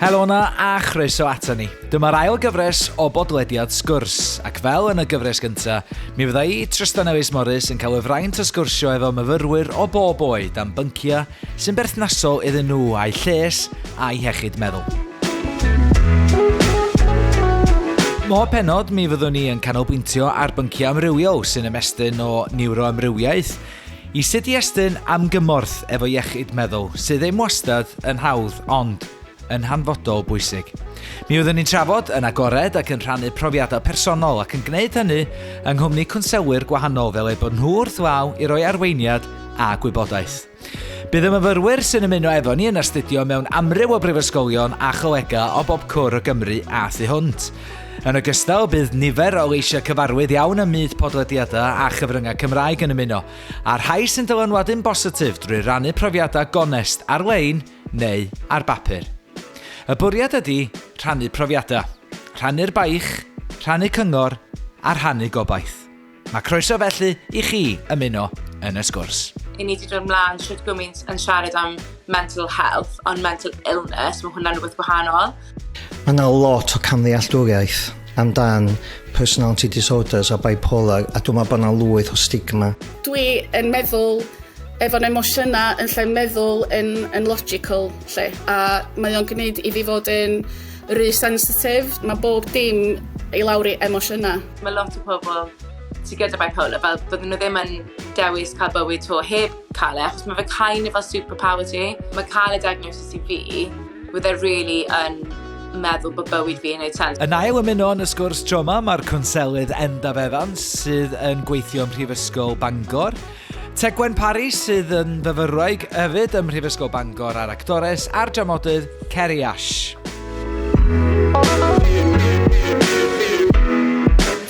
Helo 'na a chroeso ato ni. Dyma'r ail gyfres o bodlediad Sgwrs, ac fel yn y gyfres gynta, mi fydda i, Trystan Ellis Morris, yn cael y fraint o sgwrsio efo myfyrwyr o bob oed am bynciau sy'n berthnasol iddyn nhw a'u lles a'u hiechyd meddwl. Mhob pennod, mi fyddwn ni yn canolbwyntio ar bynciau amrywiol sy'n ymestyn o niwroamrywiaeth i sut i estyn am gymorth efo iechyd meddwl, sydd ddim wastad yn hawdd ond yn hanfodol bwysig. Mi fyddwn ni'n trafod yn agored ac yn rhannu profiadau personol ac yn gwneud hynny yng nghwmni cwnselwyr gwahanol fel eu bod nhw wrth law i roi arweiniad a gwybodaeth. Bydd y myfyrwyr sy'n ymuno efo ni yn astudio mewn amryw o brifysgolion a cholegau o bob cwr o Gymru a thu hwnt. Yn ogystal, bydd nifer o leisiau cyfarwydd iawn ym myd podlediadau a chyfryngau Cymraeg yn ymuno, a rhai sy'n dylanwadu'n bositif drwy rannu profiadau gonest ar-lein neu ar bapur. Y bwriad ydy rhannu profiadau, rhannu'r baich, rhannu cyngor a rhannu gobaith. Mae croeso felly i chi ymuno yn y sgwrs. I ni 'di dod mlaen shwt gymaint yn siarad am mental health, ond mental illness, mae hwnna'n rhywbeth gwahanol. Mae yna lot o camddealltwriaeth amdan personality disorders a bipolar a dwi'n meddwl bod yna lwyth o stigma. Dwi yn meddwl efo'n emosiynau yn lle meddwl yn, yn logical lle, a mae o'n gwneud i fi fod yn rhy sensitif. Mae bob dim i lawr i emosiynau. Mae lot o pobl sydd gyda bipolar, fel bydden nhw ddim yn dewis cael bywyd to heb cael e, achos mae fe kind of fel superpower ti. Mae cael y diagnosis i fi, wedd e really yn meddwl bod bywyd fi yn neud sens. Yn ail ymuno yn y sgwrs tro yma, mae'r cwnselydd Endaf Evans sydd yn gweithio ym Mhrifysgol Bangor. Tegwen Parry sydd yn fyfyrwraig hefyd ym Mhrifysgol Bangor a'r actores a'r dramodydd Kerry Ash.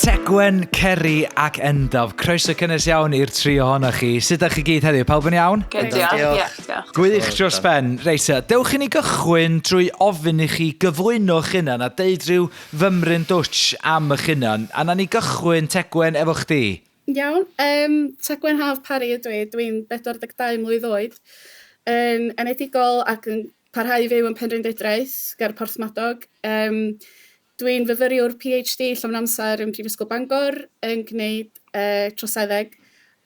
Tegwen, Kerry ac Endaf, croeso cynnes iawn i'r tri ohonoch chi. Sut ydych chi gyd heddiw? Pawb yn iawn? Good, diolch. diolch. diolch. Gwych dros ben. Reit, dewch i ni gychwyn drwy ofyn i chi gyflwyno'ch hunan a deud rhyw fymryn dwtsh am eich hunan. A na ni gychwyn, Tegwen, efo chdi. Iawn, yym, Tegwen Haf Parry ydw i, dwi'n 42 mlwydd oed, yn enedigol ac yn parhau i fyw yn Penrhyndeudraeth ger Porthmadog. Yym, dwi'n fyfyriwr PhD llawn amser yn Prifysgol Bangor yn gwneud yy troseddeg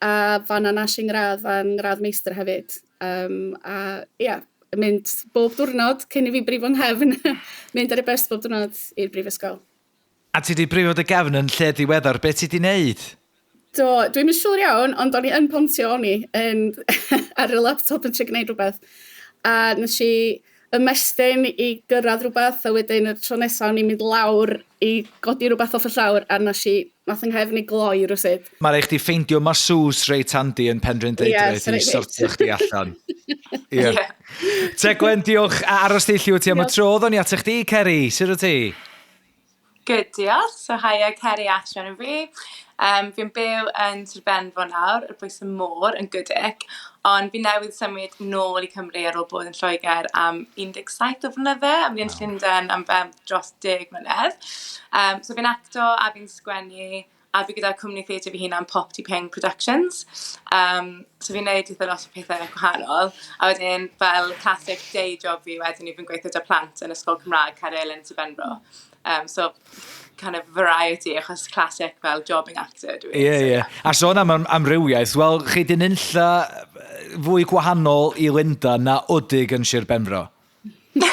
a fan'na wnes i 'ngradd a'n ngradd meistr hefyd. Yym, a ia, yn mynd bob diwrnod cyn i fi brifo 'nghefn, mynd ar y bws bob diwrnod i'r brifysgol. A ti 'di brifo dy gefn yn lled ddiweddar, be ti 'di neud? Do, dwi'm yn siŵr iawn, ond o'n i yn Pontio o'n i, yn ar y laptop yn trio gwneud rhywbeth, a wnes i ymestyn i gyrraedd rhywbeth, a wedyn y tro nesaf o'n i'n mynd lawr i godi rhywbeth off y llawr, a wnes i, wnaeth 'y nghefn i gloi rywsut. Mae rhaid chdi ffeindio masseuse reit handi yn Penrhyndeudraeth i sortio chdi allan. Ie. Tegwen, diolch. A aros di lle wyt ti am y tro. Ddown ni ata chdi, Ceri. Sut wyt ti? Good, diolch. So haia, Ceri Ash enw fi. Fi'n byw yn Sir Benfro nawr, ar bwys y môr yn Goodwick, ond fi newydd symud nôl i Cymru ar ôl bod yn Lloegr am 17 o flynydde, a fi yn Llundain am fel dros 10 mlynedd. So fi'n acto a fi'n sgwennu, a fi gyda cwmni theatr fy hunan, Popty Ping Productions. So fi'n neud eitha lot o pethau gwahanol. A wedyn fel classic day job fi wedyn i fi'n gweithio 'da plant yn Ysgol Cymraeg Caer Sir Benfro. So kind of variety achos classic fel jobbing actor dwi. Ie, yeah, ie. Yeah. A sôn am amrywiaeth, wel, chi 'di nunlla fwy gwahanol i Lundain na Wdig yn Sir Benfro. Na!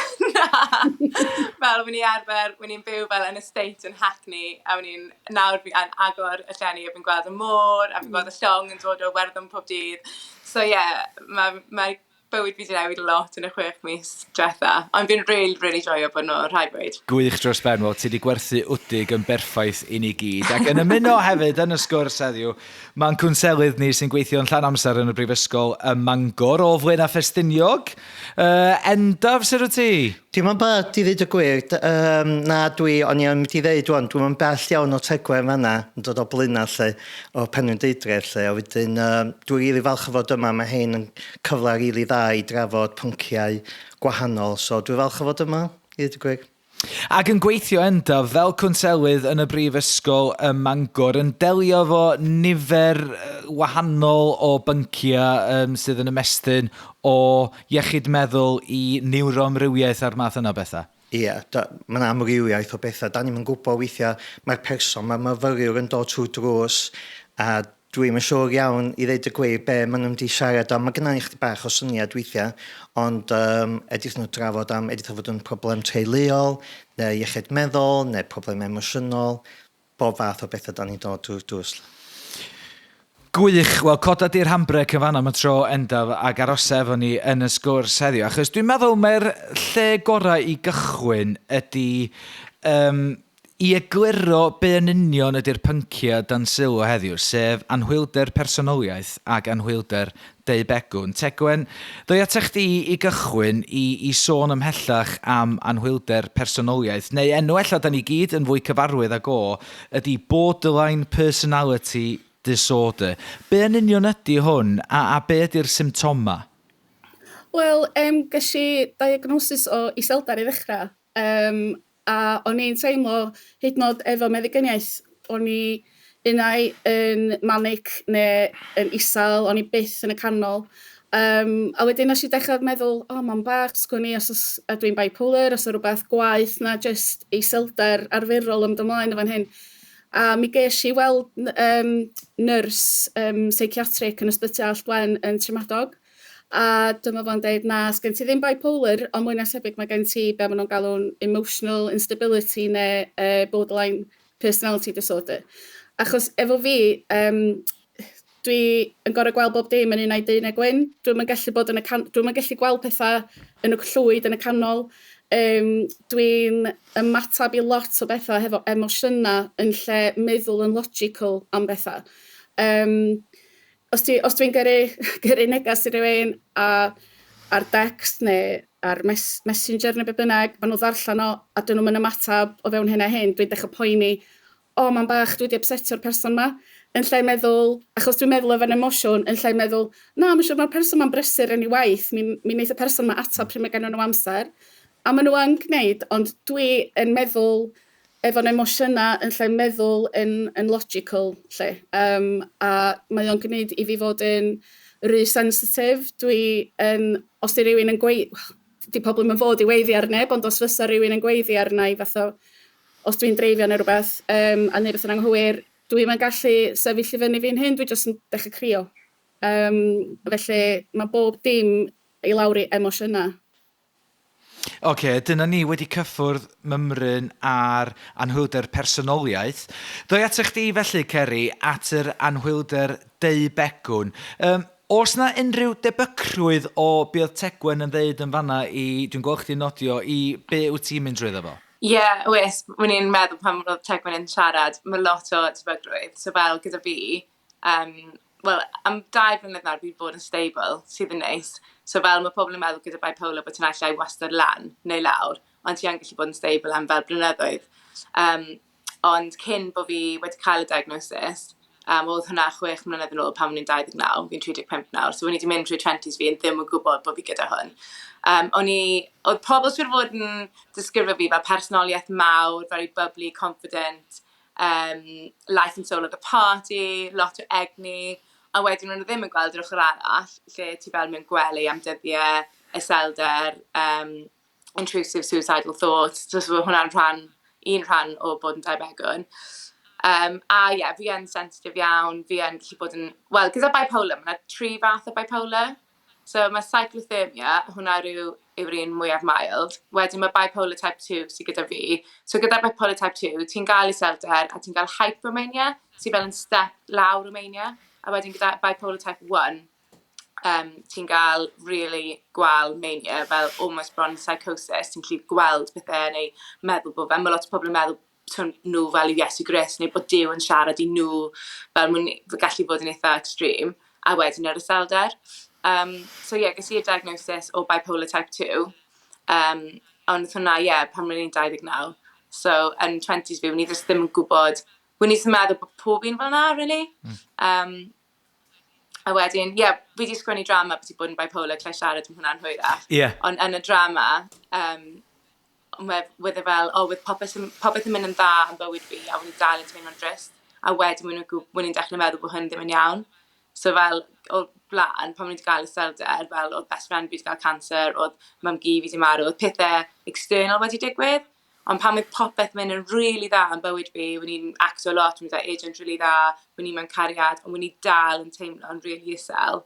Fel o'n i arfer, o'n i'n byw fel yn estate yn Hackney, a o'n i'n, nawr fi yn agor y llenni a fi'n gweld y môr, a fi'n gweld y llong yn dod o Iwerddon pob dydd. So ie, yeah, mae ma bywyd fi 'di newid lot yn y 6 mis diwetha, ond fi'n rili, rili joio bod nôl, rhaid gweud. Gwych dros ben, wel ti 'di gwerthu Wdig yn berffaith i ni gyd. Ac yn ymuno hefyd yn y sgwrs heddiw, Mae'n cwnselydd ni sy'n gweithio yn llawn amser yn y Brifysgol ym Mangor, o Flaenau Ffestiniog. Endaf, sut wyt ti? Dwi'm yn bad i ddeud y gwir. Um, na, dwi, o'n i'n mynd i ddeud wan, dwi'm yn bell iawn o Tegwen fanna, yn dod o Blaenau lle, o Penrhyndeudraeth lle, a wedyn um, dwi'n rili really falch o fod yma, mae hein yn cyfle rili really dda i drafod pynciau gwahanol, so dwi'n falch o fod yma, i ddeud y gwir. Ac yn gweithio Endaf fel cwnselydd yn y Brifysgol ym Mangor, yn delio efo nifer wahanol o bynciau um, sydd yn ymestyn o iechyd meddwl i niwroamrywiaeth a'r math yna o bethau. Ie, mae yna amrywiaeth o bethau. Da ni'm yn gwybod weithiau mae'r person, mae'r myfyriwr yn dod trwy drws a dwi'm yn siŵr iawn i ddeud y gwir be maen nhw'n mynd i siarad am. Mae gynna ni chydig bach o syniad weithiau, ond um, edrych nhw drafod am, edrych o fod yn problem teuluol, neu iechyd meddwl, neu problem emosiynol, bob fath o bethau da ni'n dod drwy'r drws. Gwych! Wel, coda di'r handbrake yn fan'na am y tro, Endaf, ac arosa efo ni yn y sgwrs heddiw, achos dwi'n meddwl mai'r lle gorau i gychwyn ydy um, i egluro be yn union ydy'r pynciau dan sylw heddiw, sef anhwylder personoliaeth ac anhwylder deubegwn. Tegwen, ddoi ata chdi i gychwyn i, i sôn ymhellach am anhwylder personoliaeth, neu enw ella da ni gyd yn fwy cyfarwydd ag o, ydy borderline personality disorder. Be yn union ydy hwn, a, a be ydy'r symptomau? Wel, um, ges i diagnosis o iselder i ddechrau, um, a o'n i'n teimlo, hyd yn oed efo meddyginiaeth, o'n i unai yn manic neu yn isel, o'n i byth yn y canol. Um, a wedyn nes i dechrau meddwl, o, oh, mam bach, sgwn i os, os ydw i'n bipolar, os o rhywbeth gwaeth na jyst iselder arferol yn ymlaen yn fan hyn. A mi ges i weld nyrs um, seiciatrig yn Ysbyty Allt Wen yn Tremadog. A dyma fo'n deud, na, sgen ti ddim bipolar, ond mwy na thebyg mae gen ti be maen nhw'n galw'n emotional instability neu borderline personality disorder. Achos efo fi, dwi yn gorfod gweld bob dim yn un ai du neu gwyn. Dwi'm yn gallu bod yn y can... Dwi'm yn gallu gweld pethau yn y llwyd yn y canol. Dwi'n ymateb i lot o bethau hefo emosiynau yn lle meddwl yn logical am bethau. Os, ti, os dwi'n gyrru, gyrru neges i rywun a ar text neu ar messenger neu be bynnag, maen nhw ddarllen o a dyn nhw'n ymateb o fewn hyn a hyn, dwi'n dechrau poeni, o, man bach, dwi wedi upsetio'r person ma. Yn lle meddwl, achos dwi'n meddwl efo'n emosiwn, yn lle meddwl, na, mae'n siŵr mae'r person ma'n brysur yn ei waith, mi wneith y person ma atab pryd mae gen nhw amser. A maen nhw yn gwneud, ond dwi yn meddwl efo'n emosiynau yn lle meddwl yn logical, lle. A mae o'n gwneud i fi fod yn rhy sensitif. Dwi yn, os di rhywun yn gweud, well, di pobl yn fod i weiddi ar neb, ond os fysa rhywun yn gweiddi arna i fath o, os dwi'n dreifio neu rhywbeth a neud rhywbeth yn anghywir, dwi'm yn gallu sefyll i fyny fi'n hun, dwi jyst yn dechrau crio. Felly mae bob dim i lawr i emosiynau. Oce, okay, dyna ni wedi cyffwrdd mymryn ar anhwylder personoliaeth. Ddoi ata chdi felly, Ceri, at yr anhwylder deubegwn. Oes na unrhyw debygrwydd o be oedd Tegwen yn ddeud yn fanna i, dwi'n gweld chdi'n nodio, i be wyt ti'n mynd drwyddo fo? Ie, yeah, oes. O'n i'n meddwl pan oedd Tegwen yn siarad, mae lot o tebygrwydd. So fel gyda fi, wel, am 2 flynedd nawr fi wedi bod yn stable, sydd yn neis. So fel mae pobl yn meddwl gyda bipolar bod ti'n allai wastad lan neu lawr, ond ti yn gallu bod yn stable am fel blynyddoedd. Ond cyn bod fi wedi cael y diagnosis, oedd hwnna 6 mlynedd yn ôl pan o'n i'n 29, fi'n 35 nawr, so o'n i wedi mynd trwy 20s fi yn ddim yn gwybod bod fi gyda hwn. Oedd pobl siŵr fod yn disgrifio fi fel personoliaeth mawr, very bubbly, confident, life and soul of the party, lot o egni, a wedyn o'n nhw ddim yn gweld yr ochr arall, lle ti fel mewn gwely am dyddiau, iselder, intrusive suicidal thoughts, so hwnna'n rhan, un rhan o bod yn deubegwn. A ie, yeah, fi yn sensitif iawn, fi yn gallu bod yn... Wel, gyda bipolar, mae yna tri fath o bipolar. So mae cyclothymia, hwnna yw'r un mwyaf mild. Wedyn mae bipolar type 2 sydd gyda fi. So gyda bipolar type 2, ti'n gael iselder a ti'n gael hypomania, sydd fel yn step lawr o mania. A wedyn gyda bipolar type 1, ti'n gael really gwael mania, fel almost bron psychosis. Ti'n gallu gweld pethau neu meddwl bod fe. Mae lot o pobl yn meddwl nhw fel yw Iesu Grist neu bod Duw yn siarad i nhw, fel mwyn gallu bod yn eitha extreme, a wedyn yr iselder. So ie, yeah, ges i'r diagnosis o bipolar type 2, ond hwnna, ie, yeah, pan o'n i'n 29. So, yn 20s fi, o'n i just ddim yn gwybod, o'n i ddim yn meddwl bod pob un fel 'na, really. A wedyn, ie, yeah, fi wedi sgwennu drama beth i bod yn bipolar, allai siarad am hwnna'n hwyrach. Ond yn y drama, wedd e fel, oh, with popeth yn mynd yn dda yn bywyd fi, a o'n i dal yn teimlo'n drist. A wedyn, o'n i'n dechrau meddwl bod hwn ddim yn iawn. So fel, o'r blaen, pan o'n i wedi cael iselder, fel oedd best friend fi wedi cael cancer, oedd mam-gu fi wedi marw, oedd pethau external wedi digwydd. Ond pan oedd popeth mynd yn really dda yn bywyd fi, o'n i'n acto lot, o'n i'n cael agent really dda, o'n i mewn cariad, ond o'n i dal yn teimlo'n really isel.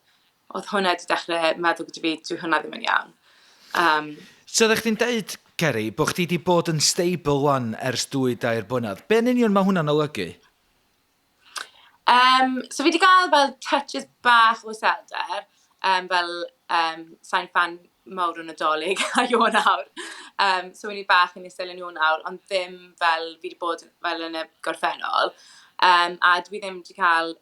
Oedd hwnna wedi dechrau meddwl gyda fi, dyw hwnna ddim yn iawn. So oeddech chdi'n deud, Ceri, bod chdi wedi bod yn stable wan ers 2-3 blynedd. Be yn union mae hwnna'n olygu? So fi wedi cael fel touches bach o iselder, fel sa i'n ffan mawr o Nadolig a Ionawr. So o'n i bach yn isel yn Ionawr, ond ddim fel fi wedi bod fel yn y gorffennol. A dwi ddim wedi cael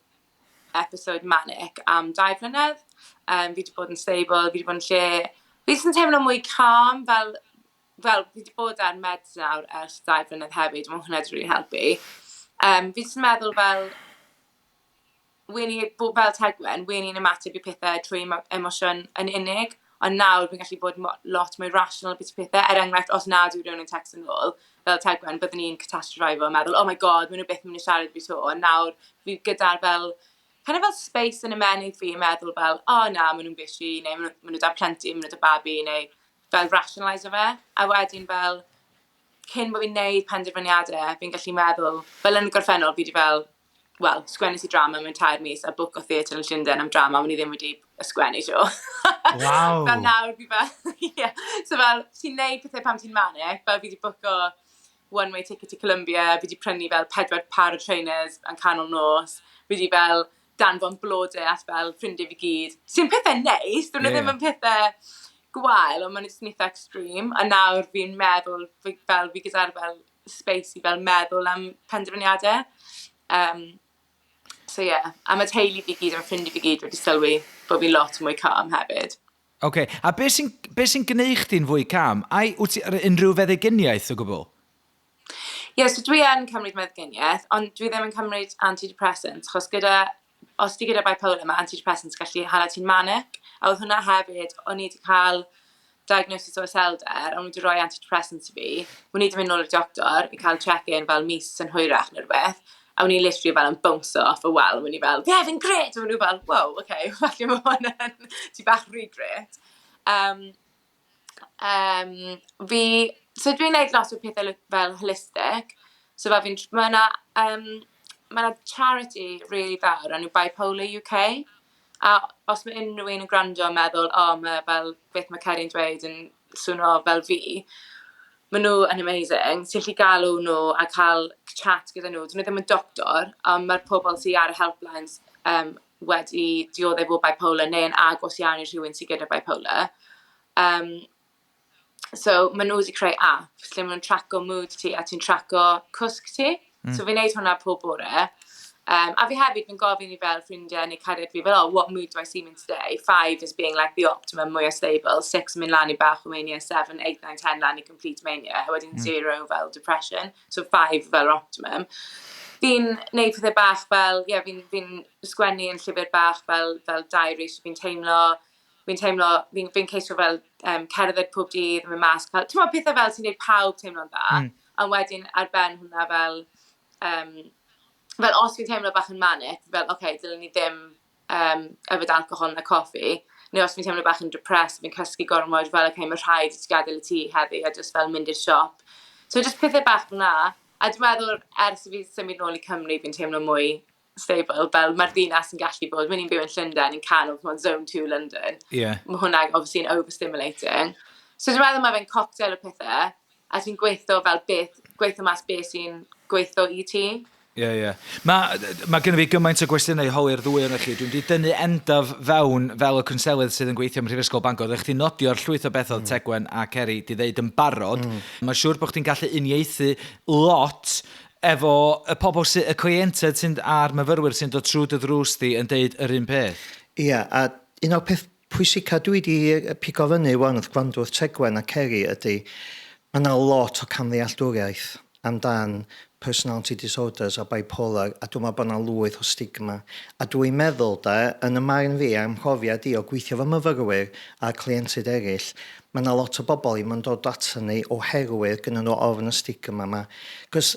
episode manic am 2 flynedd. Fi wedi bod yn stable, fi wedi bod yn lle. Fi jyst yn teimlo mwy calm, fel fi wedi bod ar meds nawr ers 2 flynedd hefyd, mae hwnna wedi really helpu. Fi jyst yn meddwl fel, wen i, bod fel Tegwen, wen i'n ymateb i pethau trwy emosiwn yn unig, ond nawr fi'n gallu bod lot mwy rational beth i pethau. Er enghraifft, os nad yw rhywun yn text yn ôl, fel Tegwen, byddwn i'n catastrophiso a meddwl, "Oh my God, maen nhw byth yn mynd i siarad fi 'to." Ond nawr, fi gyda'r fel, kind of fel space yn ymennydd fi yn meddwl fel, "Oh na, maen nhw'n busy," neu maen nhw 'da plentyn, maen nhw 'da babi, neu fel rationalise fe. A wedyn fel, cyn bod fi'n neud penderfyniadau, fi'n gallu meddwl, fel yn y gorffennol, fi wedi fel, wel, sgwennes i drama mewn 3 mis a bwco theatr yn Llundain am drama, o'n i ddim wedi ysgwennu 'to. Fel nawr fi fel, ie. So fel, ti'n neud pethau pan ti'n manic, fel fi wedi bwco one-way ticket i Colombia, fi wedi prynu fel pedwar par o trainers yn canol nos, fi wedi fel danfon blodau at fel ffrindiau fi gyd. Sy'n pethau neis, dyn nhw ddim yn pethau gwael, ond maen nhw'n jyst yn eitha extreme. A nawr fi'n meddwl, fel fi gyda'r fel space i fel meddwl am penderfyniadau. So yeah, a mae teulu fi gyd, a mae ffrindiau fi gyd wedi sylwi bod fi'n lot mwy calm hefyd. OK, a be sy'n gwneud chdi'n fwy calm? Ai, wyt ti ar unrhyw feddyginiaeth o gwbl? Ie, yeah, so dwi yn cymryd meddyginiaeth, ond dwi ddim yn cymryd antidepressants, achos gyda, os ti gyda bipolar, mae antidepressants gallu hala ti'n manic. A oedd hwnna hefyd, o'n i wedi cael diagnosis o iselder, ond wedi rhoi antidepressants i fi. O'n i wedi mynd nôl i'r doctor i cael check-in fel mis yn hwyrach neu rhywbeth. A o'n i literally fel yn bounce off y wal, o'n i fel, "Yeah, fi'n great!" A o'n nhw fel, "Wow, okay, falle mae hwn yn, ti bach rhy great." So dwi'n neud lot o pethau fel holistic. So fel fi'n, mae 'na charity really dda o'r enw Bipolar UK. A os mae unrhyw un yn gwrando yn meddwl, "O, oh, mae fel beth mae Ceri'n dweud yn swno fel fi," maen nhw yn amazing. Ti'n gallu galw nhw a cael chat gyda nhw. Dyn nhw ddim yn doctor, ond mae'r pobl sydd ar y helplines wedi dioddef o bipolar neu yn agos iawn i rhywun sydd gyda bipolar. So maen nhw wedi creu app lle maen nhw'n traco mood ti a ti'n traco cwsg ti. So fi'n neud hwnna pob bore. A fi hefyd, fi'n gofyn i fel ffrindiau neu cariad fi, fel, "Oh, what mood do I seem in today?" 5 is being like the optimum, mwy o stable. 6 yn mynd lan i bach o mania. 7, 8, 9, 10 lan i complete mania. A wedyn 0 fel depression. So 5 fel optimum. Fi'n neud pethau bach fel, ie, yeah, fi'n fi sgwennu yn llyfr bach fel diary, so fi'n teimlo, fi ceisio fel cerdded pob dydd, yn mynd mas, cael, ti'n meddwl pethau fel sy'n neud pawb teimlo'n dda, ond wedyn ar ben hwnna fel os fi'n teimlo bach yn manic, fel, oce, okay, dylen ni ddim yfed alcohol na coffi, neu os fi'n teimlo bach yn depressed, fi'n cysgu gormod, fel, oce, okay, mae rhaid i ti gadael y tŷ heddi a just fel mynd i'r siop. So just pethau bach fel 'na. A dwi'n meddwl, ers i fi symud nôl i Cymru, fi'n teimlo mwy stable, fel mae'r ddinas yn gallu bod, when ni'n byw yn Llundain, yn canol, mae'n zone 2 London. Mae hwnna obviously yn overstimulating. So dwi'n meddwl mae fe'n cocktail o pethau, a ti'n gweithio fel beth, gweithio mas beth sy'n gweithio i ti. Ie. Mae gen i fi gymaint o gwestiynau i holi'r ddwy ohonoch chi. Dwi'n di dynnu Endaf fewn fel y cwnselydd sydd yn gweithio ym Mhrifysgol Bangor. Ydych chi'n nodio'r llwyth o beth oedd Tegwen a Ceri di ddeud yn barod. Mae'n siŵr bod chdi'n gallu uniaethu lot efo y pobl sydd, y cleiented sy'n a'r myfyrwyr sy'n dod trwy dy ddrws di yn deud yr un peth. Ie, a un o'r peth pwysica dwi wedi pigo fyny wan wrth gwrando wrth Tegwen a Ceri ydy, mae yna lot o camddealltwriaeth amdan personality disorders a bipolar, a dwi'n meddwl bod yna lwyth o stigma. A dwi'n meddwl da, yn y marn fi am mhrofiad i o gweithio fo myfyrwyr a cleientid eraill, mae yna lot o bobl i yn dod ato ni oherwydd gyda nhw ofn y stigma yma. Cos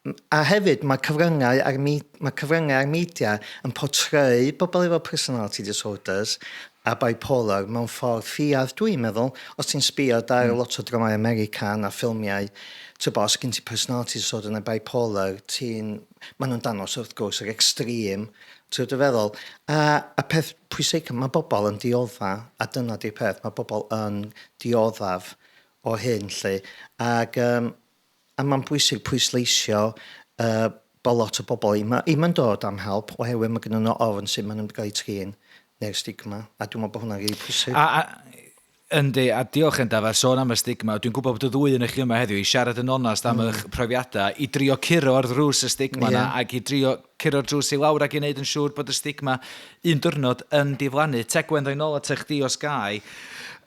A hefyd mae cyfryngau a'r mae cyfryngau a'r media yn portreu bobl efo personality disorders a bipolar mewn ffordd ffiaidd dwi'n meddwl. Os ti'n sbio ar lot o dramâu American a ffilmiau, ti'n os gen ti personality disorder neu bipolar, ti'n... Maen nhw'n dangos wrth gwrs yr extreme, ti'n dwi feddwl. A peth pwysig, mae bobl yn diodda, a dyna di'r peth, mae bobl yn dioddaf o hyn, lle. Ac, a mae'n bwysig pwysleisio bod lot o bobl i'm yn dod am help oherwydd mae gen nhw ofn sut maen nhw'n cael eu trin neu'r stigma. A dwi'n meddwl bod hwnna'n rili pwysig. A, yndi, a diolch yn dafa sôn am y stigma. Dwi'n gwybod bod y ddwy yn eich yma heddiw i siarad yn onast am eich profiadau, i drio curo ar ddrws y stigma yna, ac i drio curo'r drws i lawr ac i wneud yn siŵr bod y stigma un diwrnod yn diflannu. Tegwen, ddoi nôl at chdi os gai.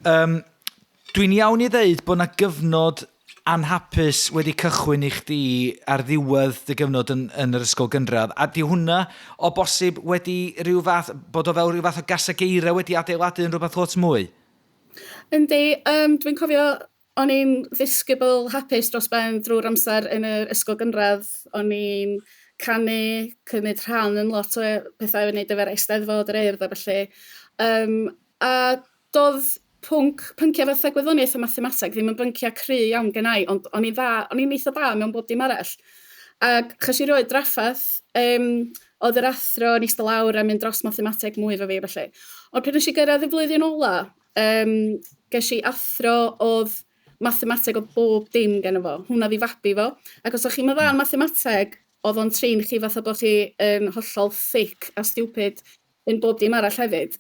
Dwi'n iawn i ddeud bod yna gyfnod anhapus wedi cychwyn i chdi ar ddiwedd dy gyfnod yn yr ysgol gynradd, a di hwnna o bosib wedi rhyw fath, bod o fel rhyw fath o gaseg eira wedi adeiladu yn rhywbeth lot mwy? Yndi, dwi'n cofio o'n i'n ddisgybl hapus dros ben drwy'r amser yn yr ysgol gynradd. O'n i'n canu, cymryd rhan yn lot o pethau i wneud efo'r Eisteddfod, yr Urdd a ballu. A doedd pynciau fatha gwyddoniaeth a mathemateg ddim yn bynciau cry iawn gennai, ond o'n i'n dda, o'n i'n eitha da mewn bob dim arall. Ac ches i rioed draffath, oedd yr athro yn eistedd lawr a mynd dros mathemateg mwy efo fi a ballu. Ond pryd nes i gyrraedd y flwyddyn ola, ges i athro oedd mathemateg oedd bob dim geno fo. Hwnna oedd ei fabi fo. Ac os o'ch chi'n dda yn mathemateg, oedd o'n trin chi fatha bod chi yn hollol thick a stupid yn bob dim arall hefyd.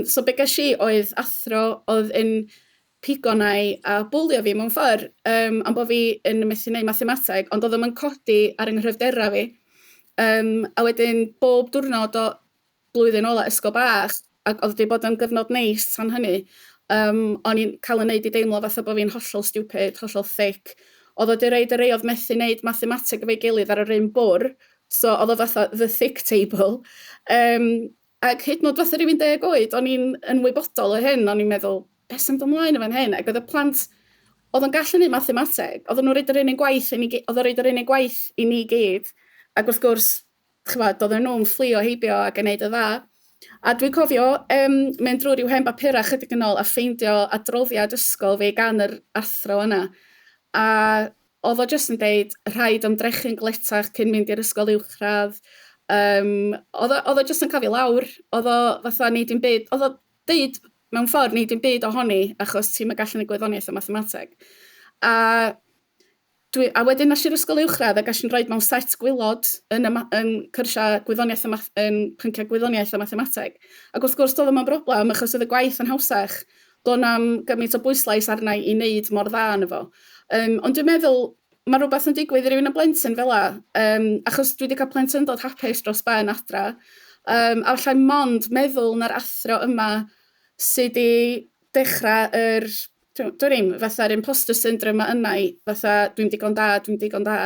So be ges i oedd athro oedd yn pigo arna i a bwlio fi mewn ffordd am bod fi yn methu wneud mathemateg, ond oedd o'n codi ar yng nghryfderau fi. A wedyn bob diwrnod o blwyddyn ola ysgol bach, ac oedd wedi bod yn gyfnod neis tan hynny, o'n i'n cael yn neud i deimlo fatha bod fi'n hollol stupid, hollol thick. Oedd o wedi roid y rei oedd methu wneud mathemateg efo'i gilydd ar yr un bwr, so oedd o fatha the thick table. Ac hyd yn oed fatha rhywun 10 oed, o'n i'n ymwybodol o hyn, o'n i'n meddwl, beth sy'n dod ymlaen yn fan hyn? Ac oedd y plant, oedd yn gallu gwneud mathemateg, oedden nhw'n roid yr un gwaith i ni, oedd o'n roid yr un gwaith i ni gyd. Ac wrth gwrs, ch'mod, oedden nhw'n fflio heibio ac yn neud y dda. A dwi'n cofio mynd drwy ryw hen bapurau chydig yn ôl a ffeindio adroddiad ysgol fi gan yr athro yna. A oedd o jyst yn deud rhaid ymdrechu'n gletach cyn mynd i'r ysgol uwchradd. Oedd o jyst yn cael fi lawr. Oedd o fatha neud dim byd. Oedd o deud mewn ffordd neud dim byd ohoni achos ti'm yn gallu neud gwyddoniaeth a mathemateg. A wedyn nes i'r ysgol uwchradd a ges i'n rhoi mewn set gwaelod yn cyrsiau gwyddoniaeth a math, yn pynciau gwyddoniaeth a mathemateg. Ac wrth gwrs doedd o'm yn broblem achos oedd y gwaith yn hawsach. Doedd na'm gymaint o bwyslais arna i wneud mor dda yn efo. Ond dwi'n meddwl mae rhywbeth yn digwydd i rywun yn blentyn fel 'a, achos dwi wedi cael plentyndod hapus dros ben adra. A allai mond meddwl na'r athro yma sydd wedi dechrau yr, dwi'n ddim, fatha'r imposter syndrome yma yna i, fatha dwi'n digon da, dwi'n digon da.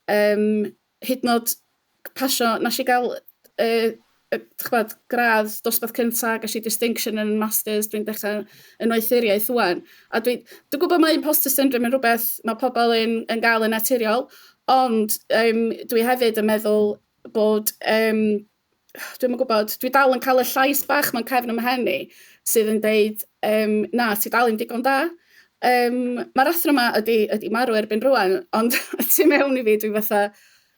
Hyd yn oed pasio, nes i gael ch'bod, gradd dosbarth cyntaf, ges i distinction yn masters, dwi'n dechrau yn doethuriaeth ŵan. A dwi gwybod mae imposter syndrome yn rhywbeth mae pobl yn gael yn naturiol, ond dwi hefyd yn meddwl bod, dwi'n gwybod, dwi dal yn cael y llais bach mewn cefn 'y mhen i sydd yn deud, na, ti dal yn digon da. Mae'r athro yma ydy marw erbyn rwan, ond tu mewn i fi, dwi'n fatha,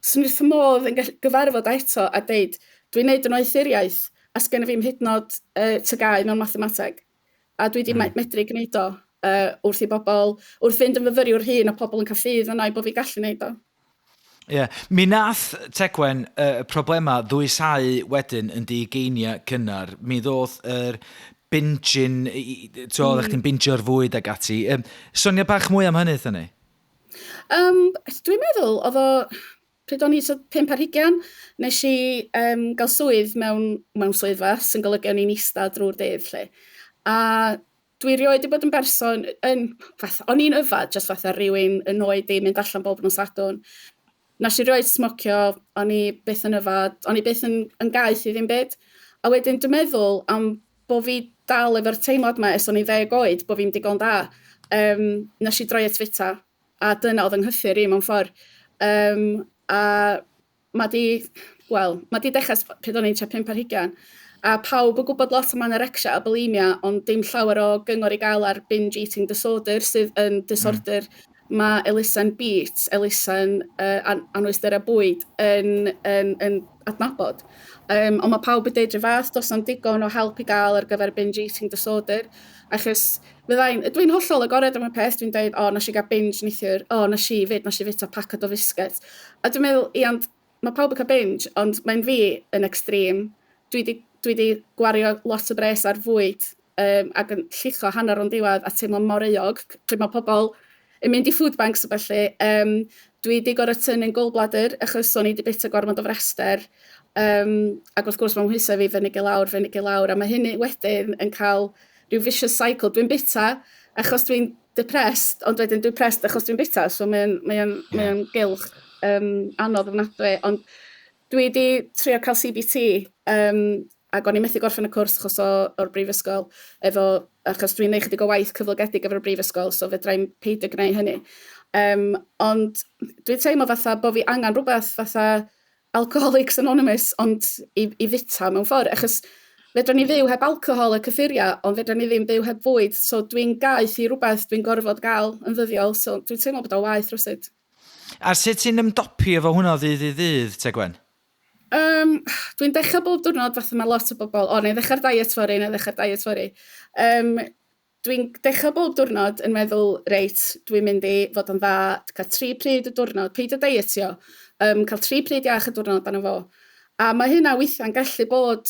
swn i wrth fy modd yn gyfarfod eto a deud, dwi'n neud yn doethuriaeth, a sgenna fi'm hyd yn oed TGAU mewn mathemateg. A dwi wedi medru gwneud o wrth i bobl, wrth fynd yn fyfyriwr hŷn a pobl yn cael ffydd yna i bod fi'n gallu gwneud o. Ie. Yeah. Mi nath, Tegwen, problema ddwysáu wedyn yn dy ugeiniau cynnar. Mi ddoth yr binging, mm. Oeddech chdi'n bingio'r fwyd ag ati. Sonia bach mwy am hynny, thyn ni? Dwi'n meddwl, oedd o, pryd o'n i 25, nes i gael swydd mewn swyddfa sy'n golygu o'n i'n eista drwy'r dydd, lle. A dwi rioed wedi bod yn berson, yn, fatha, o'n i'n yfad, just fatha rhywun yn oed i mynd allan bob nos Sadwrn. Nes i rioed smocio, o'n i byth yn yfad, o'n i byth yn gaeth i ddim byd. A wedyn dwi'n meddwl am bo fi dal efo'r teimlad yma ers o'n i'n 10 oed, bo fi'n digon da, nes i droi at fita, a dyna oedd yng nghyffur i mewn ffordd. Um, A mae di, wel, mae di dechrau pryd o'n i'n tua 5 ar hugain. A pawb yn gwybod lot am anorexia a bulimia, ond dim llawer o gyngor i gael ar binge eating disorder, sydd yn disorder mae elusen Beat, elusen anhwylderau bwyd, yn adnabod. Ond mae pawb yn deud rhyw fath, does na'm digon o help i gael ar gyfer binge eating disorder, achos fyddai'n, dwi'n hollol agored am y peth, dwi'n deud, "O, nes i gael binge neithiwr, o, nes i fyd, nes i fwyta pacad o fisgets." A dwi'n meddwl, ia, ond mae pawb yn cael binge, ond mae'n fi yn extreme. Dwi di gwario lot o bres ar fwyd ac yn llucho hanner o'n diwedd a teimlo mor euog. Pryd mae pobl yn mynd i food banks a felly, dwi di gorfod tynnu'n gallbladder achos o'n i wedi byta gormod o fraster. Ac wrth gwrs mae'n mhwysau fi fyny i lawr, fyny i lawr, a mae hynny wedyn yn cael rhyw vicious cycle. Dwi'n byta achos dwi'n depressed, ond wedyn dwi'n depressed achos dwi'n byta, so mae gylch anodd ofnadwy. Ond dwi wedi trio cael CBT, ac o'n i methu gorffen y cwrs achos o'r brifysgol, efo, achos dwi'n neud chydig o waith cyflogedig efo'r brifysgol, so fedrai'm peidio gwneud hynny. Ond dwi'n teimlo fatha bod fi angen rhywbeth fatha Alcoholics Anonymous, ond i fyta mewn ffordd, achos fedra ni fyw heb alcohol a cyffuriau, ond fedra ni ddim byw heb fwyd, so dwi'n gaeth i rhywbeth dwi'n gorfod gael yn ddyddiol, so dwi'n teimlo bod o waeth rywsut. A sut ti'n ymdopi efo hwnna o ddydd i ddydd, Tegwen? Dwi'n dechrau bob diwrnod fatha mae lot o bobl, "O, neu ddechrau'r diet fory, neu ddechrau'r diet fory." Dwi'n dechrau bob diwrnod yn meddwl, reit, dwi'n mynd i fod yn dda, cael tri pryd y diwrnod, peidio dietio, cael tri pryd iach y diwrnod arno fo. A mae hynna weithiau'n gallu bod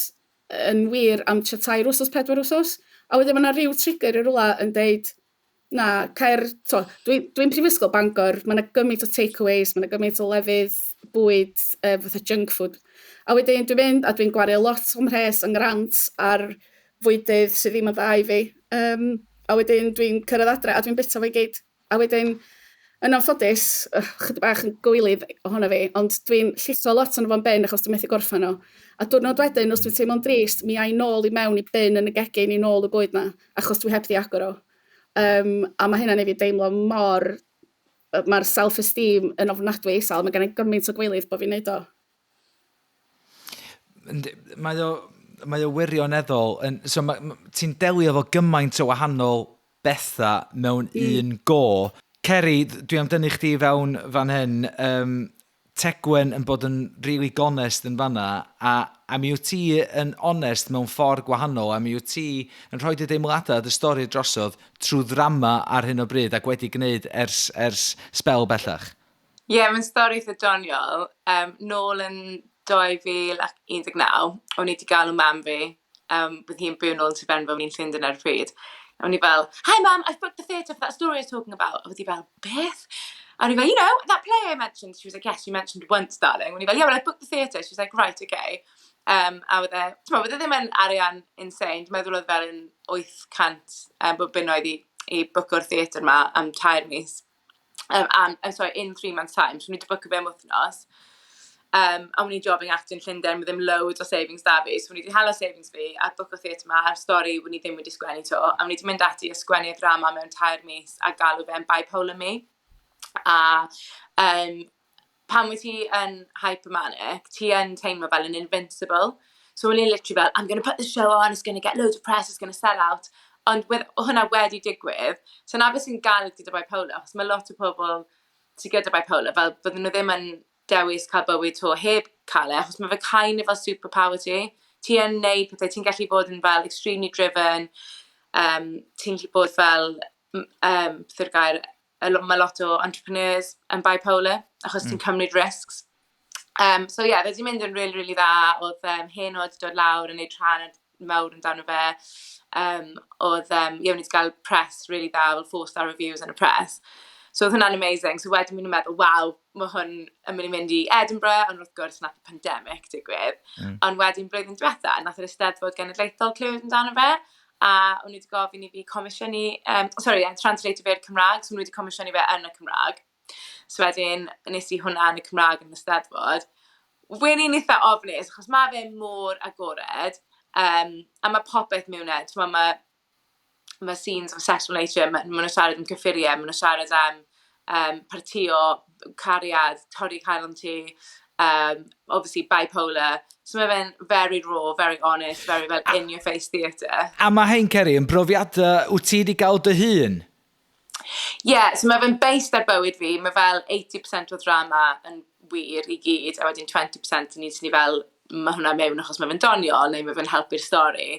yn wir am tua 3 wsos, 4 wsos. A wedyn mae yna rhyw trigger i rywle yn deud, na, cer, to, dwi Prifysgol Bangor, mae yna gymaint o takeaways, mae yna gymaint o lefydd bwyd, fatha junk food. A wedyn dwi'n mynd a dwi'n gwario lot o'm mhres yng ngrant ar fwydydd sydd ddim yn dda i fi. A wedyn dwi'n cyrraedd adre a dwi'n byta fo i gyd. A wedyn, yn anffodus, chydig bach yn gywilydd ohono fi, ond dwi'n llithro lot ono fo'n bin achos dwi'n methu gorffen o. A diwrnod wedyn, os dwi'n teimlo'n drist, mi ai nôl i mewn i bin yn y gegin i nôl y bwyd na, achos dwi heb di agor o. A mae hynna'n neud fi deimlo mor... Mae'r self-esteem yn ofnadwy isel, mae gen i gymaint o gwilydd bod fi'n neud o. Mae o wirioneddol. So ti'n delio efo gymaint o wahanol bethau mewn un go. Ceri, dwi am dynnu chdi fewn fan hyn. Tegwen yn bod yn really gonest yn fanna, a mi wyt ti yn onest mewn ffordd gwahanol, a mi wyt ti yn rhoi dy deimladau, dy stori drosodd trwy ddrama ar hyn o bryd ac wedi gwneud ers sbel bellach. Ie, yeah, mae'n stori eitha doniol. Nôl yn 2019, o'n i wedi galw mam fi, bydd hi'n byw nôl yn Sir Benfro, o'n i'n Llundain ar y pryd. A o'n i fel, "Hi Mam, I've booked the theatre for that story I was talking about." A oedd hi fel, "Beth?" A o'n i fel, "You know, that play I mentioned." She was like, "Yes, you mentioned once, darling." O'n i fel, "Yeah, well, I booked the theatre." She was like, "Right, okay." A oedd e, ti'n meddwl, oedd e ddim yn arian insane. Dwi'n meddwl oedd fel yn 800 bod bunnoedd i bwco'r theatr yma am 3 mis. I'm sorry, in 3 months' time. So, o'n i wedi bwco fe am wythnos. A o'n i jobbing actor yn Llundain, mae ddim loads o savings da fi. So, o'n i wedi hala savings fi a bwco theatr yma a'r stori o'n i ddim wedi sgwennu to. A o'n i wedi mynd ati a sgwennu y drama mewn 3 mis a galw fe'n Bipolar Me. A pan wyt ti yn hypermanic, ti yn teimlo fel yn invincible. So o'n i'n literally fel, "I'm going to put the show on, it's going to get loads of press, it's going to sell out." Ond with hwnna wedi digwydd, so na beth sy'n galed gyda bipolar, achos mae lot o pobl sydd gyda bipolar, fel bydden nhw ddim yn dewis cael bywyd to heb cael e, achos mae fe kind of fel superpower ti. Ti yn neud pethau, ti'n gallu bod yn fel extremely driven, ti'n gallu bod fel, beth yw'r gair, mae lot o entrepreneurs yn bipolar, achos ti'n cymryd risks. So yeah, fe 'di mynd yn really, really dda. Oedd Heno 'di dod lawr yn neud rhan mawr amdano fe. Oedd, yeah, o'n i wedi cael press really dda, fel four-star reviews yn y press. So oedd hwnna'n amazing. So wedyn mi'n meddwl, "Waw, mae hwn yn mynd i mynd i Edinburgh," ond wrth gwrs nath y pandemic digwydd. Ond wedyn blwyddyn diwetha, nath yr Eisteddfod Genedlaethol clywed amdano fe, a o'n nhw wedi gofyn i fi comisiynu, sorry, translate fe i'r Cymraeg, so nhw wedi comisiynu fe yn y Cymraeg. So wedyn, nes i hwnna yn y Cymraeg yn y Steddfod. Wen i'n eitha ofnus, achos mae fe mor agored, a mae popeth mewn e. T'mo, mae scenes of sexual nature, ma nhw'n siarad am cyffuriau, maen nhw'n siarad am Partio, cariad, torri calon ti, obviously bipolar. So mae fe'n very raw, very honest, very fel in your face theatre. A mae hein, Ceri, yn brofiadau wyt ti wedi gael dy hun? Yeah, so mae fe'n based ar bywyd fi. Mae fel 80% o drama yn wir i gyd, a wedyn 20% yn ni fel, mae hwnna mewn achos mae fe'n doniol, neu mae fe'n helpu'r stori.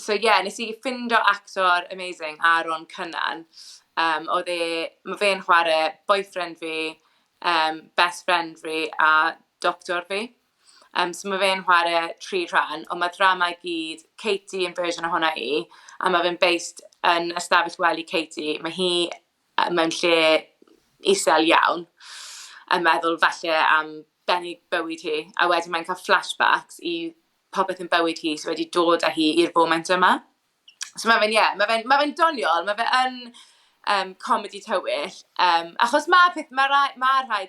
So yeah, nes i ffindo actor amazing, Aaron Cynnan. Oedd e, mae fe'n chwarae boyfriend fi, best friend fi a doctor fi. So mae fe'n chwarae tri rhan, ond mae drama i gyd, Katie yn version o hwnna i, a mae fe'n based yn ystafell wely Katie. Mae hi mewn lle isel iawn, yn meddwl falle am bennu bywyd hi, a wedyn mae'n cael flashbacks i popeth yn bywyd hi sydd wedi dod â hi i'r foment yma. So mae fe'n, ie, yeah, mae fe doniol, mae fe yn comedy tywyll, achos mae rhai